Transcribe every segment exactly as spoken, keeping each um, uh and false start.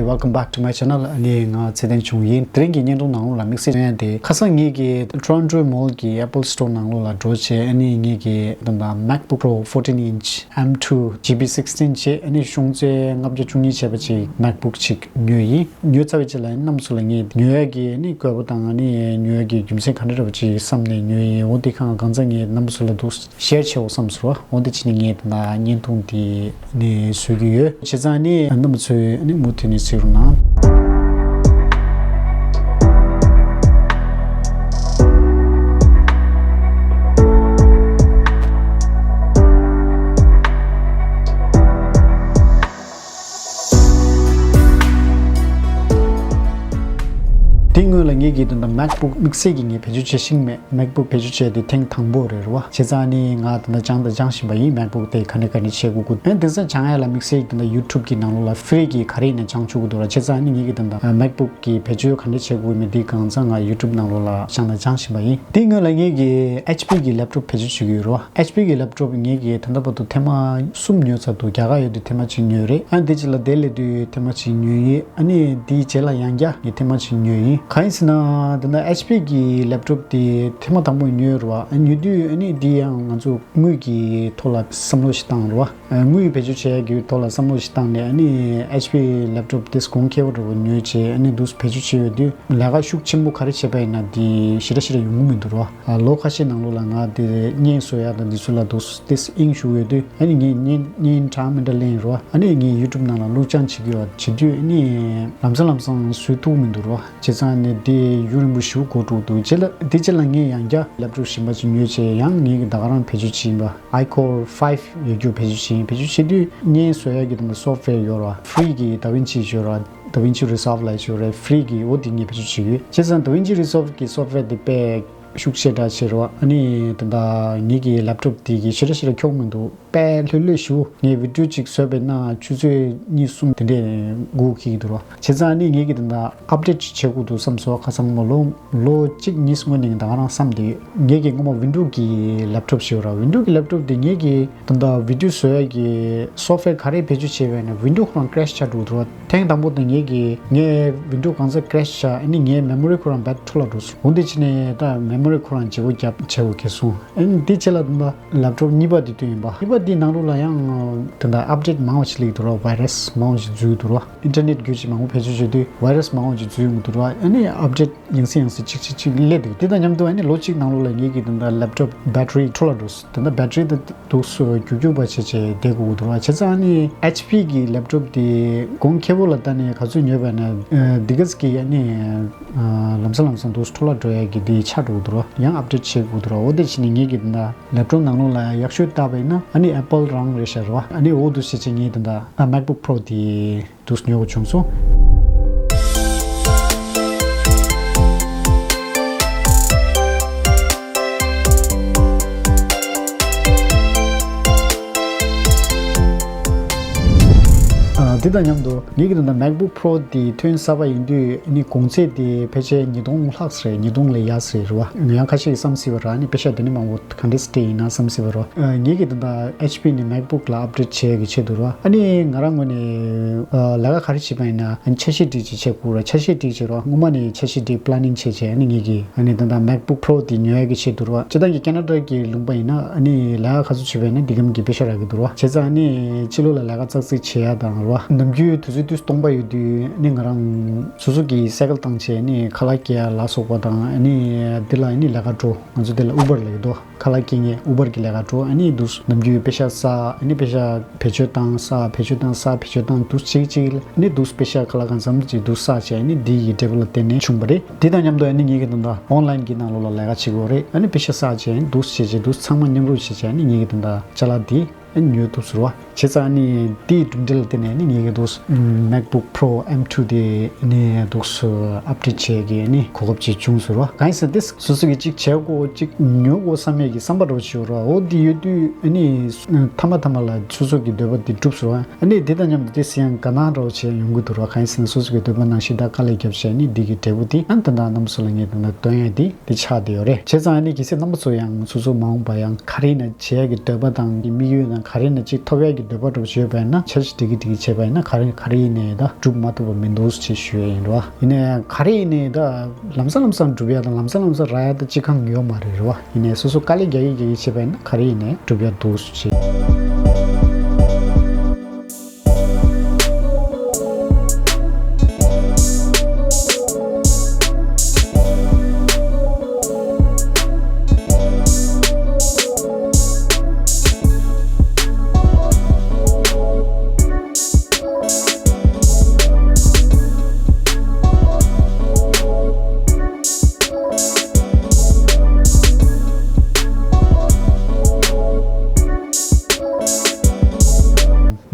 Welcome back to my channel. ཨ་ནི་ང་ཚེ་བརྟན་ཆུང་ཡིན། དེ་རིང་གི་བརྙན་ཐུང་ནང་ལོགས་ལ་དམིགས་བསལ་སྟོན་ཡ་དེ་ཁ་སང་ངེད་ཀྱི་Toronto Mall གི་Apple Store ནང་ལོགས་ལ་འགྲོ་བྱས། ཨ་ནི་ངེད་ཀྱི་ད་ལྟ་MacBook Pro fourteen inch M two GB sixteen བྱས། ཨ་ནི་ཤོང་ཚད་ལྔ་བརྒྱ་བཅུ་གཉིས་བྱས་པ་ཅིག MacBook ཅིག་ཉོས་ཡིན། ཉོས་ཚར་བའི་རྗེས་ལ་རྣམ་པ་ཚོ་ལ་ངས་ཉོ་ཡ་གི་ཨ་ནི་དགོས་པ་དང་། ཨ་ནི་ཉོ་ཡ་གི་རྒྱུ་མཚན་ག་འདྲ་འདྲ་བ་ཅིག་བསམ་ནས་ཉོས་ཡིན། འོ་དེ་གང་གང་ཚང་ངས་རྣམ་པ་ཚོ་ལ་འདུག་ཤེར་བྱེད་འོ་བསམ་སོང་། འོ་དེ་བྱས་ནས་ངས་ད་ལྟ་བརྙན་ཐུང་དེ་ནས་བཟོ་གི་ཡོད། བྱས་ཙང་ནི་རྣམ་པ་ཚོས་ནི་མུ་མཐུད་ནས་གཟིགས་རོགས་གནང་། དེ་སྔོན་ལ་ངེད་ཀྱིས་ད་ལྟ་MacBook དམིགས་བསལ་གྱིས་ངས་བེད་སྤྱོད་བྱེད་ཤེས་མེད། MacBook བེད་སྤྱོད་བྱས་ཏེ་ཐེངས་དང་པོ་རེད་རོ། བྱས་ཙང་ནི་ང་ད་ལྟ་སྦྱང་དང་སྦྱང་བཞིན་པ་ཡིན། MacBook དེ་ག་ནས་ག་ནས་བྱེད་དགོས་དགོས། ཨ་ནི་དེང་སང་སྦྱང་ཡ་ལ་དམིགས་བསལ་ད་ལྟ་YouTube གི་ནང་ལོགས་ལ་free གི་ག་རེ་ཡིན་ན་སྦྱང་བཅུག་གི་འདུག་ར། བྱས་ཙང་ནི་ངེད་ཀྱིས་ད་ལྟ་MacBook གི་བེད་སྤྱོད་ག་འདྲ་བྱེད་དགོས་མིན་དེ་གང་ཚང་ང་YouTube ནང་ལོགས་ལ་སྦྱང་དང་སྦྱང་བཞིན་པ་ཡིན། དེ་སྔོན་ལ་ངེད་ཀྱིས་HP གི་laptop བེད་སྤྱོད་བྱེད་ཀྱི་ཡོད་རོ། HP གི་laptop ངེད་ཀྱིས་ད་ལྟ་བར་དུ་ཐེངས་མ་གསུམ་ཉོས་ཚར་འདུག་རྒྱ་གར་ཡོད་དུས་ཐེངས་མ་གཅིག་ཉོས་རེད། ཨ་ནི་དེ་རྗེས་ལ་ལྡི་ལི་སླེབས་དུས་ཐེངས་མ་གཅིག་ཉོས་ཡིན། ཨ་ནི་དེའི་རྗེས་ལ་ཡང་བསྐྱར་ངས་ཐེངས་མ་གཅིག་ཉོས་ཡིན། གང་ཡིན་ཟེར་ན་ད་ལྟ་HP གི་laptop དེ་ཐེངས་མ་དང་པོ་ཉོས་རེད་བ། ཨ་ཉོ་དུས་ཨ་ནི་དེ་ཡང་ང་ཚོ་དངུལ་གྱི་ཐོག་ལ་བསམ་བློ་ཞིག་བཏང་རེད་བ། ཨ་དངུལ་བེད་སྤྱོད་བྱེད་ཡ་གི་ཐོག་ལ་བསམ་བློ་ཞིག་བཏང་ནས། ཨ་ནི་HP laptop དེ་གོང་ཁེ་པོ་འདྲ་བོ་ཉོས་བྱས། ཨ་ནི་འདུག་བེད་སྤྱོད་བྱས་ཡོད་དུས་ལས་ཀ་ཤུགས་ཆེན་པོ་ག་རེ་བྱས་པ་ཡིན་ན་དེ་ཞེ་དྲག་ཞེ་དྲག་ཡོང་གི་མི་འདུག་རོ། ཨ་ལོ་ཁ་ཤས་ནང་ལོགས་ལ་ང་དེ་བརྙན་བཟོ་ཡ་དང་དེ་ཚོ་ལ་འདུག་དེ་དབྱིངས་ཞུགས་ཡོད་དུས། ཨ་ནི་ངས་བརྙན་བརྙན་གྲངས་མི་འདྲ་ལེན་རོ། ཨ་ནི་ངས་YouTube ནང་ལ་བླུགས་སྦྱང་བྱེད་ཀྱི་ཡོད། བྱེད་དུས་ཨ་ནི་ལམ་སང་ལམ་སང་བཟོ་ཐུབ་མི་འདུག་རོ། བྱས་ཙང་ནི་དེ་ཡུན་རིང་པོ་ཞེ་པོ་འགོར་འགྲོ་འདུག་རྗེས་ལ་དེ་རྗེས་ལ་ངས་ཡང་བསྐྱར་laptop་གཞན་པ་ཅིག་ཉོས་བྱས། ཡང་ངས་ཀྱི་ད་ག་རང་བེད་སྤྱོད་བྱེད་ཡིན་པ། iCore five ཡོད་རྒྱུ་བེད་སྤྱོད་བྱེད་ཡིན། བེད་སྤྱོད་བྱེད་དུས་བརྙན་བཟོ་ཡ་གི་དང་software་ཡོད་ར། Free་གི་DaVinci་ཡོད་ར། DaVinci Resolve་ལ་ཡོད་རེད། Free་གི་འོ་དེ་ངས་བེད་སྤྱོད་བྱེད་ཀྱི་ཡོད། བྱས་ཙང་DaVinci Resolve་གི་software་དེ་དཔེ་ཤུགས་ཆེ་དྲགས་ཆེ་ར། ཨ་ནི་ད་ལྟ་ངེད་ཀྱི་laptop་དེ་གི་ཞེ་དྲག་ཞེ་དྲག་ཁྱོག་མི་འདུག་དཔེ་ལྷོད་ལྷོད་ཞུ། ངས་video་གཅིག་བཟོས་པས་ན་ཆུ་ཚོད་གཉིས་གསུམ་དེ་འདྲས་འགོར་གྱི་འདུག་ར། བྱས་ཙང་ནི་ངེད་ཀྱིས་ད་ལྟ་update་ཅིག་བྱེད་དགོས་འདུག་བསམ་སོང་། ཁ་སང་མོ་ལོ་ལོ་གཅིག་གཉིས་སྔོན་ནས་ད་ག་རང་བསམ་བསྡད་ཡོད། ངེད་ཀྱིས་སྔོན་མ་Windows་གི་laptop་ཞིག་ཡོད་ར། Windows་གི་laptop་དེ་ངེད་ཀྱིས་ད་ལྟ་video་བཟོ་ཡ་གི་software་ག་རེ་བེད་སྤྱོད་བྱས་པས་ན་Windows་ཁོ་རང་crash་ཆགས་འགྲོ་འདུག་ར། ཐེངས་དང་པོ་དེ་ངེད་ཀྱིས་ངའི་Windows་གང་ས་crash་ཆགས། ཨ་ནི་ངའི་memory་ཁོ་རང་battery་འཕྲོ་བརླག་འགྲོ་སོང་། འོ་འདི་བྱས་ནས་ད་memory་ཁོ་རང་བརྗེ་པོ་རྒྱབ་བྱས་པོ་གལ་སོང་། ཨ་ནི་འདི་བྱས་ལ་ད་ལྟ་laptop་གཉིས་པ་དེ་བཏོན་ཡིན་པ། གཉིས་པ་དེའི་ནང་ལོགས་ལ་ཡང་ད་ལྟ་update་མང་བ་ཞིག་སླེབས་འདུག་ར། virus་མང་བ་ཞིག་འཛུལ་འདུག་ར། internet་བརྒྱུད་ཅིག་མང་པོ་བེད་སྤྱོད་བྱེད་དུས་virus་མང་བ་ཞིག་འཛུལ་ཡོང་གི་འདུག་ར། ཨ་ནི་update་ཡང་སེ་ཡང་སེ་གཅིག་གཅིག་གཅིག་སླེབས་འདུག་དེ་དང་མཉམ་དུ་ཨ་ནི་ལོ་གཅིག་ནང་ལོགས་ལ་ངེད་ཀྱི་ད་ལྟ་laptop་battery་འཕྲོ་བརླག་འགྲོ་སོང་། ད་ལྟ་battery་དེ་འདུག་སེ་རྒྱུག་རྒྱུག་པ་བྱས་བྱས་བསྡད་དགོས་འདུག་ར། བྱས་ཙང་ཨ་ནི་HP་གི་laptop་དེ་གོང་ཁེ་པོ་ལ་ལྟ་ནས་ག་ཚོད་ཉོས་པ་ན་འདི་ག་ཟིག་གི་ཨ་ནི་ལམ་སང་ལམ་སང་འདུག་སེ་འཕྲོ་བརླག་འགྲོ་ཡ་གི་དེ་ཆགས་འགྲོ་འདུག་ར། ཡང་update་བྱེད་དགོས་འདུག་ར། འོ་དེ་བྱས་ནས་ངེད་ཀྱི་ད་ལྟ་laptop་ནང་ལོགས་ལ་ཡག་ཤོས་བལྟས་པ་ཡིན་ན་ཨ་ནི་Apple་རང་རེད་ཤག་ར། ཨ་ནི་འོ་འདུག་སེ་བྱས་བྱས་ངས་ད་ལྟ་MacBook Pro་དེ་འདུག་སེ་ཉོ་དགོས་བྱུང་སོང་། ཨ་དེ་དང་མཉམ་དུ་ངེད་ཀྱི་ད་ལྟ་MacBook Pro་དེ་ཐོན་གསར་པ་ཡིན་དུས་ཨ་ནི་གོང་ཚད་དེ་ཕལ་ཆེར་ཉིས་སྟོང་ལྷག་ཙམ་རེད། ཉིས་སྟོང་ལས་ཡར་ཙམ་རེད་བ། ང་ཡང་ཁ་ཤས་ཀྱིས་བསམ་སྲིད་པ་ར། ཨ་ནི་པེ་ཤག་དེ་ནི་མང་པོ་ག་འདྲས་སེ་སྤྲད་ཡིན་ན་བསམ་སྲིད་པ་ར། ཨ་ངེད་ཀྱི་ད་ལྟ་HP་ནས་MacBook་ལ་update་བྱེད་ཡ་གི་ཆེད་དུ་ར། ཨ་ནི་ང་རང་ངོས་ནས་ཨ་ལས་ཀ་ག་རེ་བྱེད་པ་ཡིན་ན་ཨ་ནི་འཆར་གཞི་སྒྲིག་ཅིག་བྱེད་དགོས་ར། འཆར་གཞི་སྒྲིག་ཅིག་ར། སྔོན་མ་ནས་འཆར་གཞི་སྒྲིག་planning་བྱས་བྱས། ཨ་ནི་ངེད་ཀྱི་ཨ་ནི་ད་ལྟ་MacBook Pro་དེ་ཉོ་ཡ་གི་ཆེད་དུ་ར། སྤྱིར་བཏང་གི་ཁེ་ན་ཌ་གི་ལུང་པ་ཡིན་ན་ཨ་ནི་ལས་ཀ་ག་ཚོད་བྱེད་པ་ཡིན་ན་དེ་གམ་གྱི་པེ་ཤག་རག་གི་འདུག་ར། བྱས་ཙང་ཨ་ནི་ཕྱི་ལོགས་ལ་ལས་ཀ་ཙག་ཙིག་བྱེད་ཡ་དང་ར། ནམ་རྒྱུན་དུས་ཚོད་དུས་སྟོང་པ་ཡོད་དུས་ཨ་ནི་ང་རང་སོ་སོ་གི་སའི་ཀལ་བཏང་བྱས་ཨ་ནི་ཁ་ལག་སྐྱེལ་ཡ་ལ་སོགས་པ་དང་། ཨ་ནི་འདི་ལ་ཨ་ནི་ལས་ཀ་འགྲོ། ང་ཚོ་འདི་ལ་Uber་ལབ་ཀྱི་འདུག་ཁ་ལག་སྐྱེལ་མཁན་Uber་གི་ལས་ཀ་འགྲོ། ཨ་ནི་འདུག་སེ་ནམ་རྒྱུན་པེ་ཤག་བསགས། ཨ་ནི་པེ་ཤག་བེད་སྤྱོད་བཏང་བསགས། བེད་སྤྱོད་བཏང་བསགས། བེད་སྤྱོད་བཏང་འདུག་སེ་གཅིག་གཅིག་ཨ་ནི་འདུག་སེ་པེ་ཤག་ཁ་ལག་གང་འཚམ་ཅིག་འདུག་སེ་བསགས་བྱས། ཨ་ནི་འདི་ཡི་འབྲས་བུ་ལ་བརྟེན་ནས་བྱུང་བ་རེད། དེ་དང་མཉམ་དུ་ཨ་ནི་ངེད་ཀྱི་ད་ལྟ་online་གི་ནང་ལོགས་ལ་ལས་ཀ་བྱེད་དགོས་རེད། ཨ་ནི་པེ་ཤག་བསགས་བྱས་འདུག་སེ་བྱས་བྱས་འདུག་སེ་ཚང་མ་མཉམ་རུབ་བྱས་བྱས་ཨ་ནི་ངེད་ཀྱི་ད་ལྟ་ཅ་ལག་འདི་ཨ་ནི་ཉོས་ཐུབ་ཟེར་བ། བྱས་ཙང་ཨ་ནི་དེའི་གྲུབ་འབྲས་ལ་བརྟེན་ནས་ཨ་ནི་ངེད་ཀྱི་འདུག་སེ་MacBook Pro M two་དེ་ཨ་ནི་འདུག་སེ་update་བྱེད་ཀྱི་ཨ་ནི་གོ་སྐབས་ཅིག་བྱུང་ཟེར་བ། གང་ཡིན་ཟེར་ན་དེ་སོ་སོ་གིས་ཅིག་བྱེད་དགོས་ཅིག་ཉོ་དགོས་བསམ་ཡས་ཀྱི་བསམ་པ་འདྲ་བོ་ཞིག་ཡོད་ར། འོ་དེ་ཡོད་དུས་ཨ་ནི་མཐའ་མ་མཐའ་མ་ལ་སོ་སོ་གི་འདོད་པ་དེ་འགྲུབ་ཟེར་བ། ཨ་ནི་དེ་དང་མཉམ་དུ་དེ་སེམས་དགའ་སྣང་འདྲ་བོ་བྱས་ཡོང་གི་འདུག་ར། གང་ཡིན་ཟེར་ན་སོ་སོ་གི་འདོད་པ་ནང་བཞིན་ད་དཀའ་ལས་བརྒྱབ་བྱས་ཨ་ནི་འདི་གི་འབྲས་བུ་དེ་ཨ་ནི་ད་ལྟ་རྣམ་པ་ཚོ་ལ་ངས་ད་ལྟ་སྟོན་ཡས་དེ་དེ་ཆགས་བསྡད་ཡོད་རེད། བྱས་ཙང་ཨ་ནི་གལ་སྲིད་རྣམ་པ་ཚོ་ཡང་སོ་སོ་མ་འོངས་པ་ཡང་ག་རེ་ཡིན་ན་བྱེད་ཡས་ཀྱི་འདོད་པ་དང་དམིགས་ཡུལ་ན། ག་རེ་ནས་ཅིག་ཐོབ་ཡག་གི་འདོད་པ་འདྲ་པོ་ཅིག་ཡོད་པ་ཡིན་ན་འཆར་གཞི་སྒྲིག་གི་སྒྲིག་གི་བྱས་པ་ཡིན་ན་ག་རེ་ག་རེ་ཡིན་ནའི་ད་སྒྲུབ་མ་ཐུབ་པ་མི་འདུག་ཅེས་ཞུ་ཡ་ཡིན་རེད་བ། ཡིན་ནའི་ག་རེ་ཡིན་ནའི་ད་ལམ་སང་ལམ་སང་སྒྲུབ་ཡ་དང་ལམ་སང་ལམ་སང་རག་ཡ་ད་ཅི་གང་ཡོད་མ་རེད་རེད་བ། ཡིན་ནའི་སོ་སོ་དཀའ་ལས་རྒྱག་གི་རྒྱག་གི་བྱས་པ་ཡིན་ན་ག་རེ་ཡིན་ནའི་སྒྲུབ་ཡ་འདུག་ཅེས།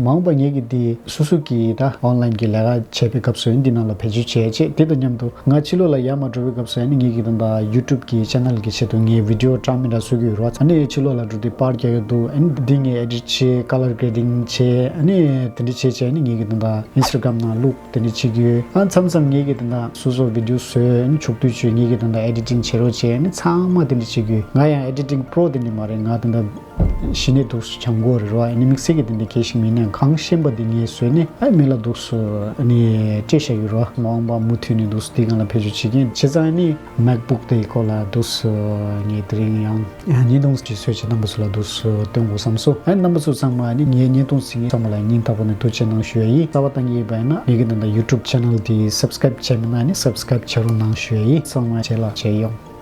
མ་འོངས་པ་ངེད་ཀྱི་འདི་སོ་སོ་གི་ད་ཨོན་ལན་གྱི་ལས་ཀ་བྱེད་པའི་སྐབས་སུ་ཡང་འདི་ནང་ལ་བེད་སྤྱོད་བྱེད་ཆེད་དེ་དང་མཉམ་དུ་ང་ཕྱི་ལོགས་ལ་ཡར་མར་འགྲོ་བའི་སྐབས་སུ་ཡང་ནི་ངེད་ཀྱི་ད་ལྟ་ཡུ་ཊུབ་ཀྱི་ཆེ་ནལ་གྱི་ཆེད་དུ་ངས་བི་ཌི་ཡོ་འདྲ་མི་འདྲ་བཟོ་གི་ཡོད་རེད་བ། ཨ་ནི་ཕྱི་ལོགས་ལ་འགྲོ་དུས་པར་རྒྱག་གི་འདུག་ཨ་ནི་འདི་ངས་ཨེ་ཌིཊ་བྱེད་ཀ་ལར་གྷེ་རེ་ཌིང་བྱེད་ཨ་ནི་དེ་འདྲ་བྱེད་བྱས་ཨ་ནི་ངེད་ཀྱི་ད་ལྟ་ཨིན་སི་ཊ་གྷ་རམ་ནང་བླུགས། དེ་འདྲ་བྱེད་ཀྱི་ཡོད། ཨ་མཚམས་མཚམས་ངེད་ཀྱི་ད་ལྟ་སོ་སོ་བི་ཌི་ཡོ་བཟོས་ཨ་ནི་ཕྱོགས་བསྡུས་བྱས་ངེད་ཀྱི་ད་ལྟ་ཨེ་ཌི་ཊིང་བྱེད་རོགས་བྱས་ཨ་ནི་ཚང་མ་དེ་འདྲ་བྱེད་ཀྱི་ཡོད། ང་ཡང་ཨེ་ཌི་ཊིང་པོ་རོ་དེ་འདྲ་མ་རེད། ང་ད་ལྟ་གཞི་ནས་འདུག་སེ་སྦྱང་གི་ཡོད་རེད་བ། ཨ་ནི་དམིགས་བསལ་གྱི་དེ་འདྲ་གལ་ཞིག་མིན་ནའང་གང་ཤེས་པ་དེ་ངས་བཟོས་ནས་ཨ་མི་ལ་འདུག་སེ་ཨ་ནི་སྤྲད་བཞག་ཡོད་རེད་བ། མ་འོངས་པ་མུ་མཐུད་ནས་འདུག་སེ་དེའི་སྒང་ལ་བེད་སྤྱོད་བྱེད་ཀྱི་ཡིན། བྱས་ཙང་ཨ་ནི་མེག་བུག་དེའི་སྐོར་ལ་འདུག་སེ་ངས་དེ་རིང་ཡང་བརྙན་ཐུང་ཅིག་བཟོས་བྱས་རྣམ་པ་ཚོ་ལ་འདུག་སེ་སྟོན་དགོས་བསམ་སོང་། ཨ་ནི་རྣམ་པ་ཚོ་ཚང་མ་ཨ་ནི་ངའི་བརྙན་ཐུང་གཟིགས་མཁན་ཚང་མ་ལ་སྙིང་ཐག་པ་ནས་ཐུགས་རྗེ་གནང་ཞུ་ཡ་ཡིན། རྩ་བ་བཏང་གི་ཡོད་པ་ཡིན་ན་ངེད་ཀྱི་ད་ལྟ་ཡུ་ཊུབ་ཆེ་ནལ་དེ་སབ་སི་ཀ་རེབ་བྱས་མེད་ན་ཨ་ནི་སབ་སི་ཀ་རེབ་བྱེད་རོགས་གནང་ཞུ་ཡ་ཡིན། ཚང་མ་རྗེས་ལ་མཇལ་ཡོང་།